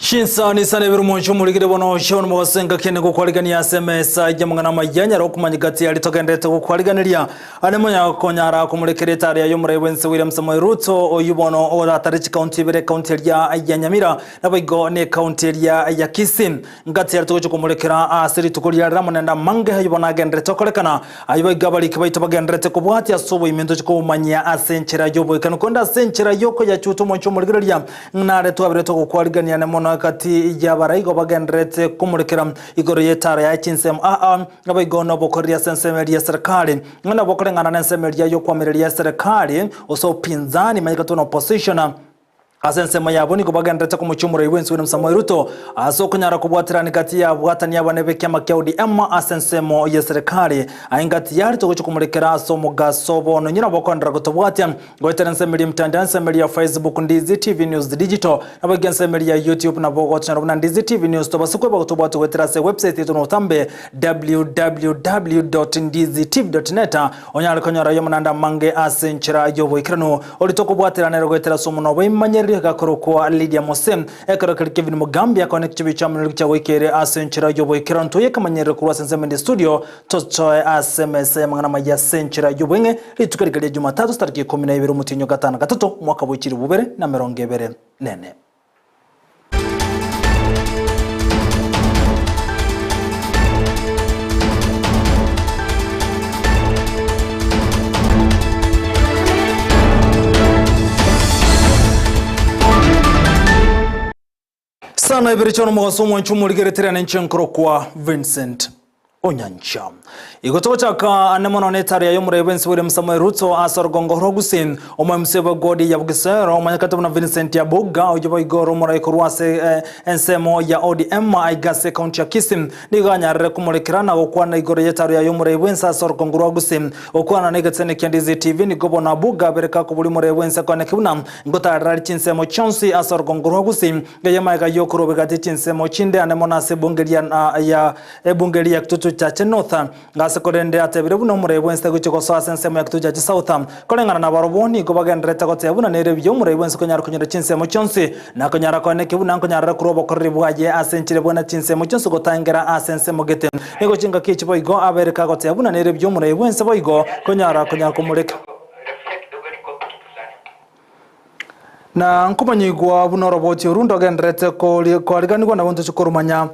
Chinsani isano ibere omonche omorigire bono oche bono mobaso engaki ene gokwarigania ase emesa y'amang'ana amaya nyara okomanya gati aria togenderete gokwariganeria ande monya konyara komorekera etari yaye omorai bwense William Samoei Ruto oyio bono oratare chikaunti ibere ekaunti eria ya Nyamira naboigo ne ekaunti eria ya Kisii ngati aria togocha komorekera ase rituko riarero amo nende amange ayio bono agenderete okorekana ayio boigo abariki baito bagenderete kobwatia ase oboime ntoche kobomanyia ase enchera y'oboikanu korende ase enchera y'okoyachuta omonche omorigereria Nare twaberetwe gokwarigania mono egati y'abaraigo bagendererete komorekera igoro y'etara yaye chinsemo aa, naboigo nobokoreri ase ensemo eria y'eserekari, ng'a nobokoreng'ana nensemo eria y'okoamereria eserekari, gose upinzani, manyekatwe na opposition. Ase ensemo yabo nigo bagendererete komochia omorai bw'ense William Samoei Ruto ase okonyara kobwaterana egati y'abwatani abane b'ekiama kia ODM ase ensemo y'eserekari. Aye ngati yare togochia komorekera ase omogaso bono inwe nabo okoenderera gotobwatia. Goetera ensemo eria emtandao, ensemo eria ya Facebook Ndizi TV News Digital, naboigo ensemo eria ya YouTube nabo ogochora buna Ndizi TV News. Tobase kweba gotobwata goetera ase ewebsite yaito notambe www.ndizitv.net onyare konyora ayio amananda amange ase enchera y'oboikeranu. Oria tokobwatera nere goetera ase omonwa bw'ebimanyererio gakorokwa Lydia Mose. Ekero keria Kevin Mugambi akona ekichobio chia Munene gichia goika ase enchera y'oboikeranu. Toyie ekemanyererio korwa ase ensemo ende studio Tosoe ase emesa y'amang'ana amaya ase enchera y'obweng'e, rituko riria ria Jumatatu tariki 12 omotienyi o gatano na gatato, omwaka bwe chilifu bibere na emerongo ebere nene. Sana ibere chiano omogaso omwancho omorigereteria nenche nkorokwa Vincent Onyancha. Igo togochaka ane mono netari yaye omorei bwensi William Samoei Ruto ase orogongo rwa Gusii, omoemuse bwe ward ya Bugisero omanyekete buna Vincent Abuga oyio boigo ore omorai korwa ase eh, ensemo ya ODM aiga ase ekaunti ya Kisii nigo anyarire komorekera na gokwana igoro yetaro yaye omorei bwensi ase orogongo rwa Gusii. Gokwana na egetene kia Ndizi TV nigo bono Abuga abereka kobori omorei bwensi akoneke buna Ngotaarera are chinsemo chionsi ase orogongo rwa Gusii, ey'amaega y'okorobeka gati chinsemo chinde ane mono ase ebunge ria ya ebunge ria Kitutu Chache North. Ase korende atebire buna omorai bwensi tagochia gosoa ase ensemo ya Kitutu Chache South. Koreng'ana nabarobwo nigo bagendererete goteba buna nere buya omorai bwensi konyara konyora chinsemo chionsi na konyara koenekia buna nkonyarare korwa obokoreri bwaye ase enchera buna chinsemo chionsi gotangera ase ensemo gete. Nigo chingaki echi boigo abeire kagoteba buna nere buya omorai bwensi boigo konyara konyara komoreka. Na nkomanyigwa buna oroboti oru ndogendererete koariganigwa nabo ntoche koromanya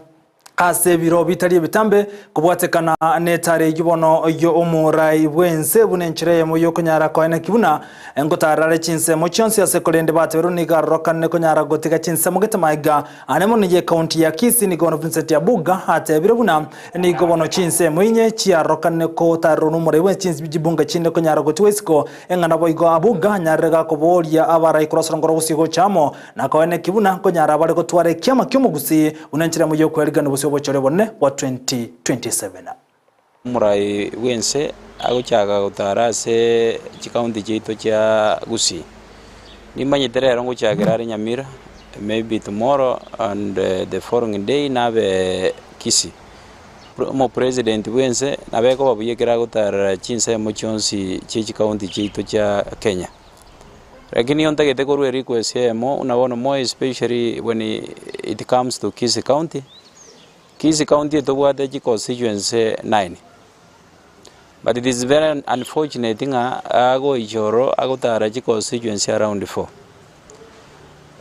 ase ebiro bitari ebitambe, kobwatekana netari eyio bono y'omorai bw'ense buna enchera eyemo y'okonyara koeneki buna ngotarare chinsemo chionsi ase korende bateberwe nigo arorokane konyara gotiga chinsemo gete magega Ane mono y'Ekaunti ya Kisii nigo bono Vincent Abuga atebire buna nigo bono chinsemo inye chiarorokane kotarerwa nomorai bwe chibunge chinde konyara gotigwa isiko eng'ana boigo Abuga anyarire gakoboria abarai korwa ase orongoro gusii gocha amo na koeneki buna nkonyara bare gotwara ekiama ki'omogusii buna enchera emo y'okwerigania obosio obochore obonene bwa 2027. Omorai bw'ense agochaka gotara ase chikaunti chiaito chia Gusii. Nimanyete rero ngochakera are Nyamira, maybe tomorrow and the following day nabe Kisii. Omopresident bw'ense nabo ekoba buya ekero agotarera chinsemo chionsi chie chikaunti chiaito chia Kenya. Lakini ontagete korwa erequest eyemo buna bono more especially when it comes to Kisii county, Kisii county etobwate chi constituency nine, but it is very unfortunate ng'a agoicha oro agotara chi constituency around four.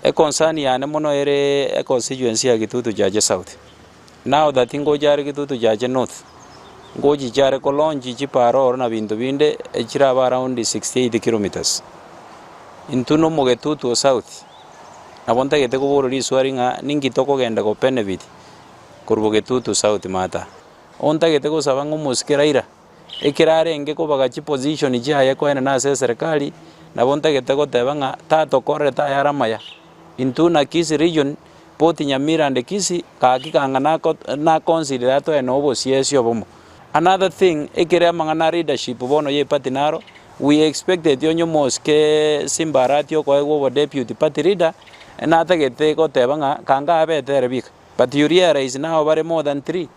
Econcern yane mono ere econstituency ya Kitutu Chache South, now that ngocha are Kitutu Chache North, ngochicha are ko launch chipara oro na binto binde chirabe around 68 kilometres. Intwe na omogetutu o South, Nabo ntagete koboria riswali ng'a ninki tokogenda go benefit korwa bogetutu south maata. Ontagete gosaba ng'a omosike Raila, ekero arenge kobaga chiposition chiaye koenena ase eserekari, nabo ntagete goteba ng'a tatokorerete ayare amaya. Intwe na Kisii region, both Nyamira and Kisii, gaki kang'a nako naconsider atoe na obosiesi obomo. Another thing, ekere amang'ana a leadership bono ya eparty naro, we expected onye omosike Simba Arati okoegwa obo deputy party leader, natagete goteba ng'a kanga abete ere bika. But you realize now bare more than three.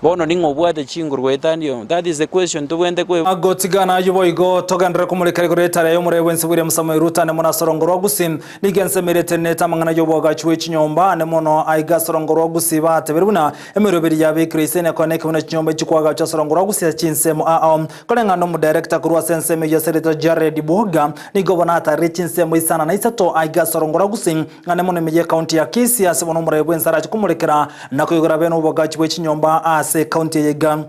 Bono ning'o obwate chinguru goetania oyo? That is the question tobwenerete kwe. Gotigana ayio boigo, togenderere komoreka igoro y'etara y'omorero bw'ense William Samoei Ruto ane mono ase orongo rwa Gusii. Nigo ensemo eria etenenete amang'ana y'oboagachi bwe chinyomba ane mono aiga ase orongo rwa Gusii batebirie buna emeroberi yabekirwe ise nekone eke buna chinyomba echi koagachwa ase orongo rwa Gusii ase chinsemo ao. Koreng'ana nomodirector korwa ase ensemo eyio ase erieta Jared Bwoga nigo bono atarire chinsemo isana na isato aiga ase orongo rwa Gusii ane mono ime y'ecounty ya Kisii ase bono omorero bw'ense arache komorekera na koigora bene oboagachi bwe chinyomba ase ecounty eye iga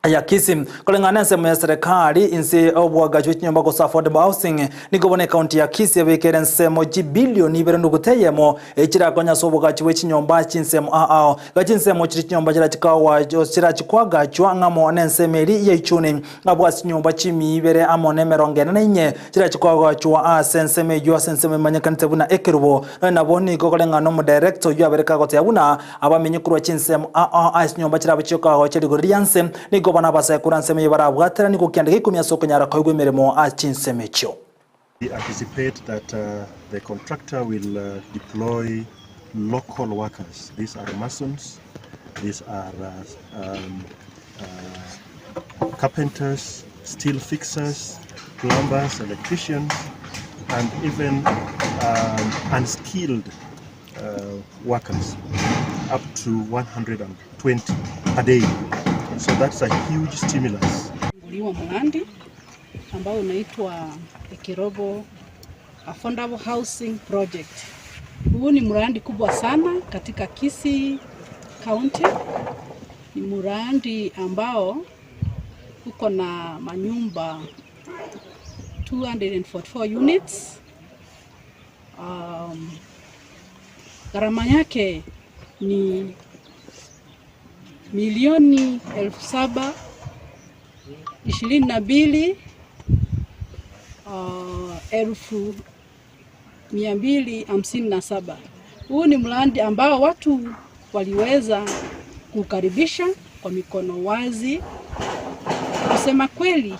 ya Kisii. Koreng'ana nensemo ya serikali inse y'oboagachi bwe chinyomba gose affordable housing nigo bono ecounty ya Kisii ebekere ensemo chibilioni ibere nduguta eyemo echirakonye ase oboagachi bwe chinyomba chinsemo ao ao. Iga chinsemo chiria chinyomba chirachi kwagachwa ng'amo nensemo eria ya Ichuni abwo ase chinyomba chimia ibere amo nemerongo ene na inye chirachi kwagachwa ase ensemo eyio ase ensemo emanyekanete buna Ekerubo. Nonya nabo nigo koreng'ana nomodirector oyio abereka agoteba buna Abamenyi korwa chinsemo ao ase chinyomba chirabe chiokoagocha rigori ri'ense, nigo bono abasae korwa ensemo eyio barabwateranie gokianda geikomi ase okonyara koigwa emeremo ase chinsemo echio. We anticipate that the contractor will deploy local workers, these are masons, these are carpenters, steel fixers, plumbers, electricians and even unskilled workers up to 120 per day. So that's a huge stimulus. Uliwa mradi ambao unaitwa Ekirobo Affordable Housing Project. Huu ni mradi kubwa sana katika Kisii County. Ni mradi ambao uko na manyumba 244 units. Gharama yake ni milioni 7,022 257,000. Huu ni mradi ambao watu waliweza kukaribisha kwa mikono wazi. Kusema kweli,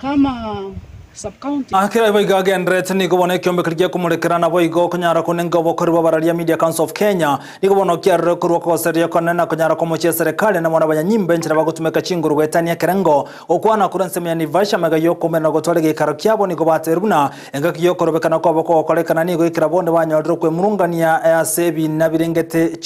kama sub-county. Akira boigo agenderete nigo bono ekiombe keria giakomorekera nabo igo okonyara konenga obokori bwa bararia Media Council of Kenya nigo bono kiarire korwa kogoseria konene na konyara komochia serikali namo nabanyanyimba enchera bagotumeka chinguru goetania ekerengo gokwana korwa ensemo ya Naivasha amaiga yokoumera na gotwara egeikaro kiabo nigo batebirie buna engaki yokorobekana kwabo kogokorekana nigo ekero bonde banyorire okwemurungania ase ebina birengete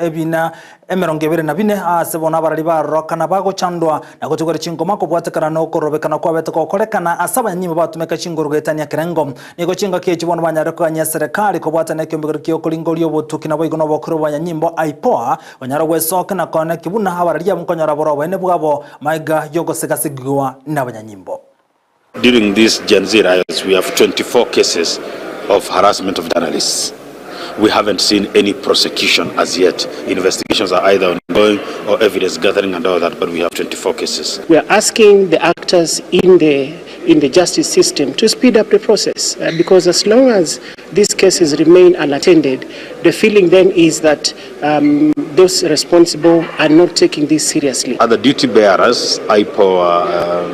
ebina emerongo ebere na bine ase bono abarari barorokana bagochandwa na gotigora chingoma kobwatekana na okorobekana kwabete gokorekana ase abanyanyimbo batumeka chinguru goetania ekerengo. Nigo chingaki echi bono banyare kogania serikali kobwatana ekiombekero kia okoringoria obotuki naboigo na obokoro bwa abanyanyimbo IPOA banyare gwesoka na kooneki buna abarari abwo nkonyora bore oboene bwabo maiga yogosegasegiwa na abanyanyimbo. During these Gen Z riots, we have 24 cases of harassment of journalists. We haven't seen any prosecution as yet. Investigations are either ongoing or evidence gathering and all that, but we have 24 cases. We are asking the actors in the justice system to speed up the process, because as long as these cases remain unattended, the feeling then is that those responsible are not taking this seriously. Other duty bearers, IPOA,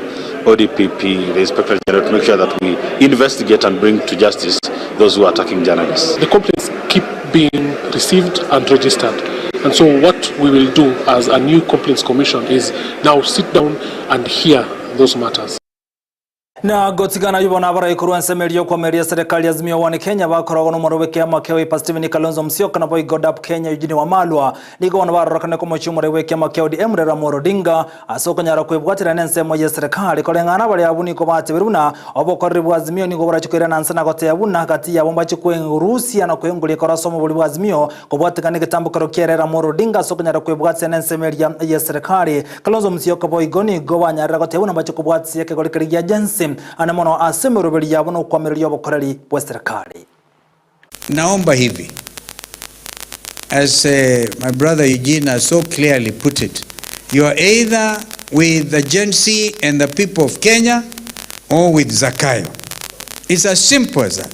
ODPP, the Inspector General, to make sure that we investigate and bring to justice those who are attacking journalists. The complaints keep being received and registered. And so what we will do as a new complaints commission is now sit down and hear those matters. Na gotigana yubona abarai korwa ensemo eria okwameria serikali Azimio One Kenya bakoragwo na omorobeke kiama kia Wiper Stephen Kalonzo Musyoka na boigo DAP Kenya Eugene Wamalwa nigo bono barorokane komochia omorobeke bw'ekiama kia ODM Raila Amolo Odinga ase okonyara kwebwatera na ensemo ya serikali koreng'ana baria abwo nigo batebirie buna obokoreri bwa Azimio nigo borache koirana nse na goteba buna gati yabo mbache kwengurusia na kwenguria ekero ase omobori bwa Azimio kobwatekana egetambokero kia Raila Amolo Odinga ase okonyara kwebwatera na ensemo eria ya serikali. Kalonzo Musyoka boigo nigo banyarire goteba buna mbache kobwatia ekegori keria gia Gen Z ane mono ase emeroberi yabo na okwamereria obokoreri bwa serikali. Naomba hivi, as my brother Eugene has so clearly put it, you are either with the Gen Z and the people of Kenya or with Zakayo. It's as simple as that.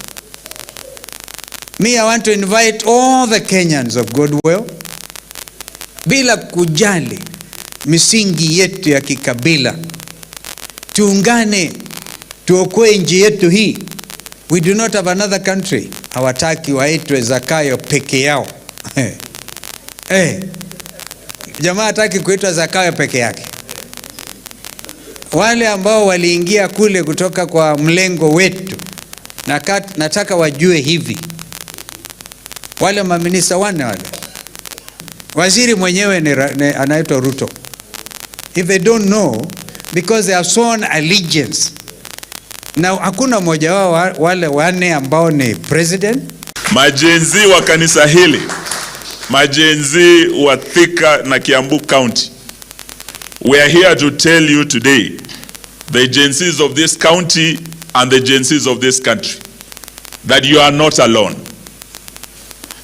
Me, I want to invite all the Kenyans of goodwill, bila kujali misingi yetu ya kikabila, tuungane, tuokoe nchi yetu hii. We do not have another country. Hawataki waitwe Zakayo peke yao. Jamaa hataki kuitwa Zakayo peke yake. Wale ambao waliingia kule kutoka kwa mlengo wetu, nataka wajue hivi, wale maminista wanne wale, waziri mwenyewe ni anaitwa Ruto. If they don't know because they have sworn allegiance, na hakuna mmoja wao wale wanne ambao ni president. Ma-Gen Z wa kanisa hili, ma-Gen Z wa Thika na Kiambu County, we are here to tell you today, the Gen Zs of this county and the Gen Zs of this country, that you are not alone.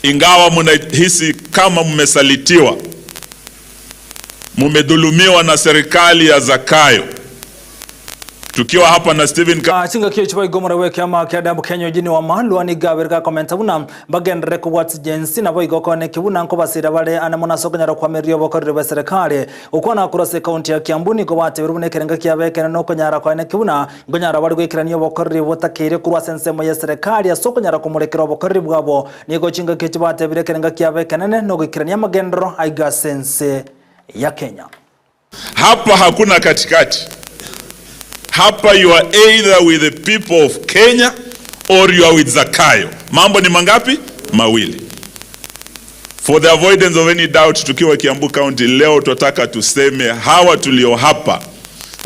Ingawa mnahisi kama mmesalitiwa, mumedhulumiwa na serikali ya Zakayo, tukiwa hapa na Stephen Chingaki echi boigo omorwai bw'ekiama kia Dabu Kenya Eugene Wamalwa nigo abereka akomenta buna mbagenderere kobua Gen Z nabo igo okooneki buna nkobasira bare ane mono ase okonyara koamereria obokoreri bwe serikali. Gokwana korwa ase ekaunti ya Kiambu nigo batebirie buna ekerengo kiabo ekenene nokonyara koeneki buna nkonyara bare goikerania obokoreri botakeire korwa ase ensemo ye serikali ase okonyara komorekera obokoreri bwabo. Nigo chingaki echi batebirie ekerengo kiabo ekenene nogoikerania amagenderero aiga ase ense ya Kenya. Hapa hakuna katikati. Hapa you are either with the people of Kenya or you are with Zakayo. Mambo ni mangapi? Mawili. For the avoidance of any doubt, tukiwa Kiambu County leo tunataka tuseme hawa tulio hapa,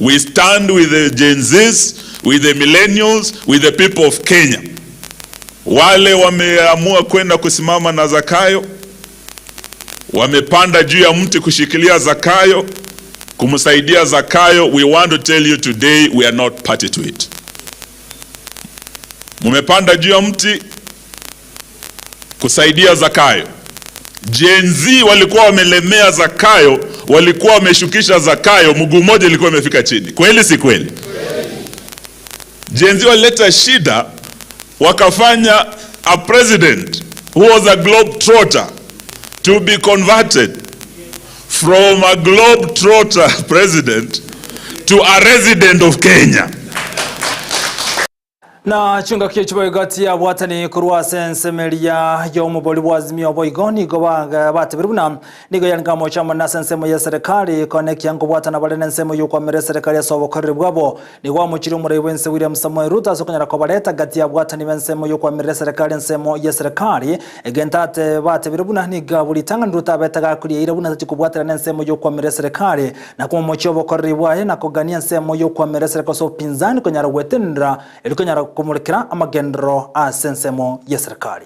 we stand with the Gen Zs, with the millennials, with the people of Kenya. Wale wameamua kwenda kusimama na Zakayo, wamepanda juu ya mti kushikilia Zakayo, kumsaidia Zakayo, we want to tell you today we are not party to it. Mumepanda juu ya mti kusaidia Zakayo. Gen Z walikuwa wamelemea Zakayo, walikuwa wameshukisha Zakayo, mguu mmoja ilikuwa imefika chini. Kweli si kweli? Gen Z walileta shida, wakafanya a president who was a globe trotter to be converted from a globe trotter president to a resident of Kenya. Na chingaki echi boigo tiyabwatani korwa ase ensemeria y'omobori bwa Azimio boigo nigo batebire buna nigo yarenge amoche amanene ase ensemo ya serikali konekia nkobwatana bare nensemo y'okwamera eserikali ase obokoreri bwabo. Nigo amochirie omorai bw'ense William Samoei Ruto ase okonyara kobareta gati y'abwatani b'ensemo y'okwamerera eserikali ensemo y'eserikali egento ate batebire buna nigo abwo ritang'ani Ruto abete gakoria eira buna tachi kobwaterana ensemo y'okwamera eserikali na komomochia obokoreri bwaye na kogania ensemo y'okwamera eserikali ase obopinzani konyara gwetenenera erio konyara komorekera amagenderero ase ensemo y'eserikali.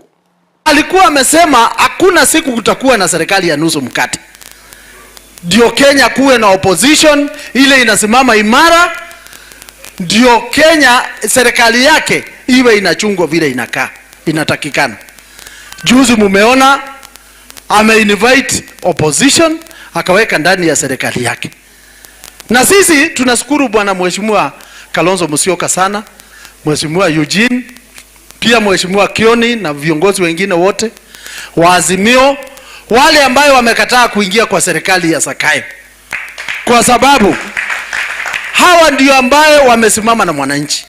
Alikuwa amesema hakuna siku kutakuwa na serikali ya nusu mkate, ndio Kenya kuwe na opposition ile inasimama imara, ndio Kenya serikali yake iwe inachungwa vile inakaa inatakikana. Juzi mumeona ame invite opposition akaweka ndani ya serikali yake, na sisi tunashukuru bwana Mheshimiwa Kalonzo Musyoka sana, Mheshimiwa Eugene pia Mheshimiwa Kioni na viongozi wengine wote wa Azimio, wale ambayo wamekataa kuingia kwa serikali ya Zakayo, kwa sababu hawa ndio ambayo wamesimama na mwananchi.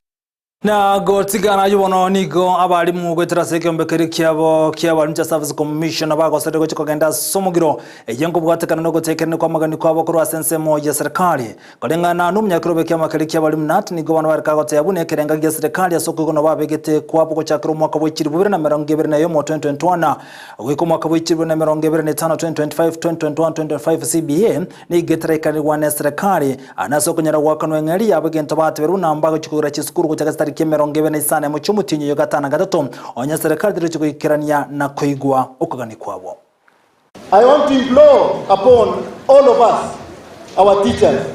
Na gotigana ayio bono nigo abalimu goetera ase ekeombe keria kiabo kia abalimu chia Service Commission bagoserire gochia kogenda ase omogiro eyio nkobwatekana na ogotekerania kwa amagani kwabo korwa ase ensemo ya serikali. Koreng'ana nomonyakero bw'ekiama keria ki'abalimu KNUT nigo bono bareka goteba buna ekerenga gia serikali ase okoigwa babegete kwabo gochakera omwaka bwe 2021 2021 goika omwaka bwe 2025 2025 2021 2025 CBA nigo etaraikanigwa neserikali ane ase okonyara goakanwa eng'eria yabo egento bateberwe buna mbagochia kogora chisukuru gochaka chitariki emerongo ebere na isano emo chi'omotienyi oyo gatano na gatato onye serikali terochi goikerania na koigwa okogania kwabo. I want to implore upon all of us, our teachers.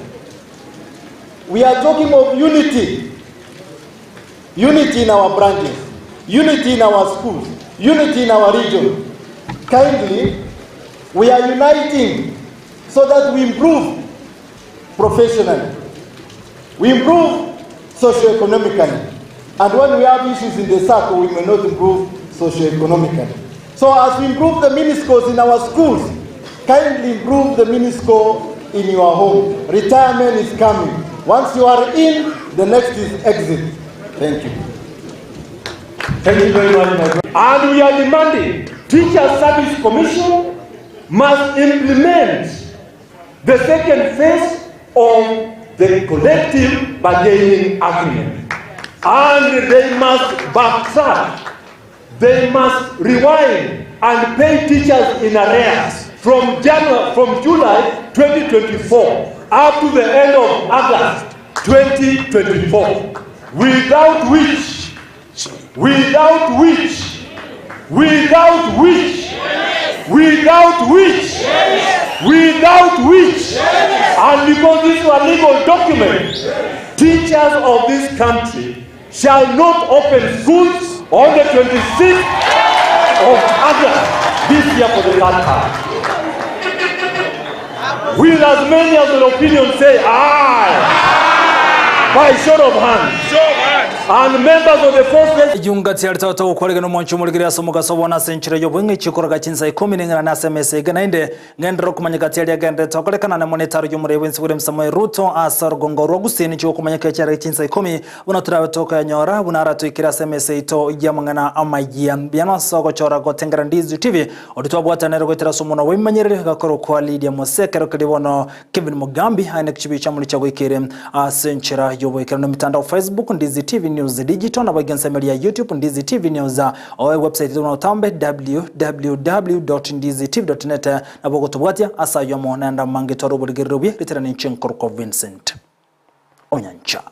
We are talking of unity. Unity in our branches, unity in our schools, unity in our region. Kindly, we are uniting so that we improve professionally. We improve socioeconomically. And when we have issues in the circle, we may not improve socioeconomically. So as we improve the mini scores in our schools, kindly improve the mini score in your home. Retirement is coming. Once you are in, the next is exit. Thank you. Thank you very much, my brother. And we are demanding Teacher Service Commission must implement The second phase of the collective bargaining agreement. And they must backtrack, they must rewind and pay teachers in arrears from January, from July 2024 up to the end of August 2024, without which, without which, without which, without which, without which, and because these were legal documents, teachers of this country shall not open schools on the 26th of August this year for the third time. Will as many as an opinion say aye by show of hands. And members of the forces Eyunga tiarete otogokwarigana omwancho omorigeri ase omogaso bono ase enchera y'obong'e chikoroga chinsa ikomi neng'ina ase emesa ege naende Ngenderera okomanyeka tiaria agenderete okorekana nemo netaro y'omorei bw'ense William Samoei Ruto ase orogongo rwa Gusii ninche gokomanyeka echiarege chinsa ikomi buna torabe tokoyanyora buna aratoikere ase emesa yaito y'amang'ana amayia. Mbuya nonsi ogochora gotengera Ndizi TV oria twabwatanere goetera ase omonwa bw'emimanyereri gakorokwa Lydia Mose ekero keria bono Kevin Mugambi aye ne chibicha amo nichiagoikeire ase enchera y'oboikeranu emitandao Facebook Ndizi TV News Digital naboigo ensemo eria ya YouTube Ndizi TV News Oe website yaito buna otambe www.ndizitv.net nabo ogotobwatia ase ayio amo naende amange tware oborigereri obuya ritera ninche nkorokwa Vincent Onyancha.